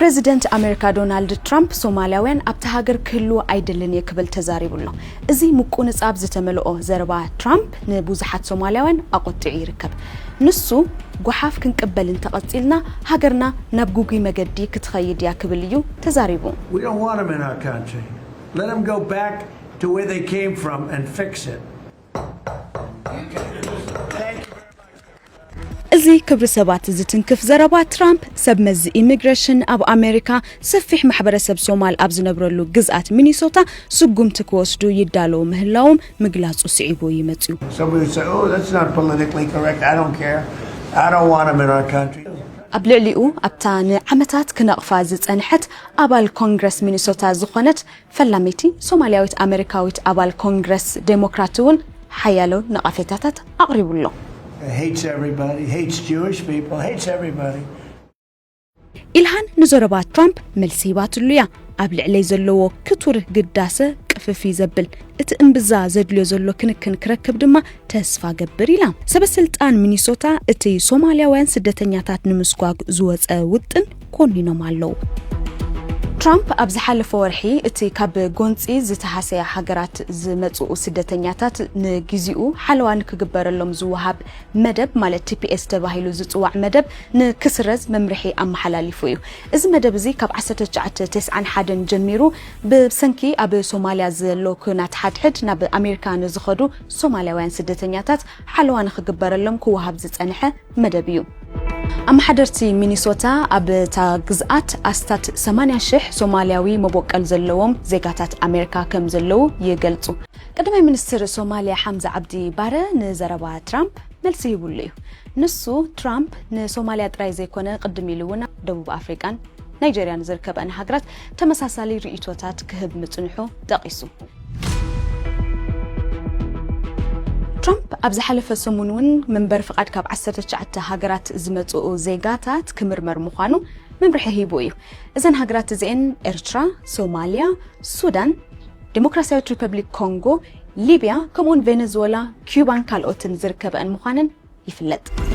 ፕረዚደንት ኣሜሪካ ዶናልድ ትራምፕ ሶማልያውያን ኣብታ ሃገር ክህልዉ ኣይደልን እየ ክብል ተዛሪቡ ኣሎ። እዚ ምቁንጻብ ዝተመልኦ ዘረባ ትራምፕ ንብዙሓት ሶማልያውያን ኣቖጢዑ ይርከብ። ንሱ፣ "ጓሓፍ ክንቅበል እንተቐጺልና፣ ሃገርና ናብ ግጉይ መገዲ ክትኸይድ እያ" ክብል እዩ ተዛሪቡ። We don't want them in our country. Let them go back to where they came from and fix it. እዚ ክብሪ ሰባት ዝትንክፍ ዘረባ ትራምፕ፣ ሰብ መዚ ኢሚግሬሽን ኣብ ኣሜሪካ ሰፊሕ ማሕበረሰብ ሶማል ኣብ ዝነብረሉ ግዝኣት ሚኒሶታ ስጉምቲ ክወስዱ ይዳለዉ ምህላዎም ምግላጹ ስዒቡ ይመጽዩ። Somebody would say, "Oh, that's not politically correct. I don't care. I don't want them in our country." ኣብ ልዕሊኡ ኣብታ ንዓመታት ክነቕፋ ዝጸንሐት ኣባል ኮንግረስ ሚኒሶታ ዝኾነት ፈላመይቲ ሶማልያዊት ኣሜሪካዊት ኣባል ኮንግረስ ዴሞክራት እውን ሓያሎ ነቓፌታታት ኣቕሪቡ ኣሎ። Hates everybody, hates Jewish people, hates everybody. ኢልሃን ንዘረባ ትራምፕ መልሲ ሂባትሉ እያ። ኣብ ልዕለይ ዘለዎ ክቱር ግዳሰ ቅፍፍ እዩ ዘብል፣ እቲ እምብዛ ዘድልዮ ዘሎ ክንክን ክረክብ ድማ ተስፋ ገብር ኢላ። ሰበስልጣን ሚኒሶታ እቲ ሶማልያውያን ስደተኛታት ንምስጓግ ዝወፀ ውጥን ኮኒኖም ኣለዉ። ትራምፕ ኣብ ዝሓለፈ ወርሒ እቲ ካብ ጎንፂ ዝተሃሰያ ሃገራት ዝመፅኡ ስደተኛታት ንግዚኡ ሓለዋ ንክግበረሎም ዝወሃብ መደብ፣ ማለት ቲፒኤስ ተባሂሉ ዝፅዋዕ መደብ፣ ንክስረዝ መምርሒ ኣመሓላሊፉ እዩ። እዚ መደብ እዚ ካብ ዓሰርተ ትሽዓተ ተስዓን ሓደን ጀሚሩ ብሰንኪ ኣብ ሶማልያ ዘሎ ኩናት ሓድሕድ ናብ ኣሜሪካ ንዝኸዱ ሶማልያውያን ስደተኛታት ሓለዋ ንክግበረሎም ክወሃብ ዝጸንሐ መደብ እዩ። ኣመሓደርቲ ሚኒሶታ ኣብታ ግዝኣት ኣስታት ሰማንያ ሽሕ ሶማልያዊ መቦቀል ዘለዎም ዜጋታት ኣሜሪካ ከም ዘለዉ ይገልጹ። ቀዳማይ ሚኒስትር ሶማልያ ሓምዛ ዓብዲ ባረ ንዘረባ ትራምፕ መልሲ ሂቡሉ እዩ። ንሱ፣ ትራምፕ ንሶማልያ ጥራይ ዘይኮነ ቅድም ኢሉ እውን ደቡብ ኣፍሪቃን ናይጀርያን ዝርከበኣን ሃገራት ተመሳሳሊ ርእይቶታት ክህብ ምጽንሑ ጠቒሱ። ትራምፕ ኣብ ዝሓለፈ ሰሙን እውን መንበሪ ፍቓድ ካብ ዓሰርተ ትሽዓተ ሃገራት ዝመጽኡ ዜጋታት ክምርመር ምዃኑ መምርሒ ሂቡ እዩ። እዘን ሃገራት እዚኤን ኤርትራ፣ ሶማልያ፣ ሱዳን፣ ዴሞክራሲያዊት ሪፐብሊክ ኮንጎ፣ ሊብያ፣ ከምኡውን ቬነዙዌላ፣ ኪዩባን ካልኦትን ዝርከበኣን ምዃነን ይፍለጥ።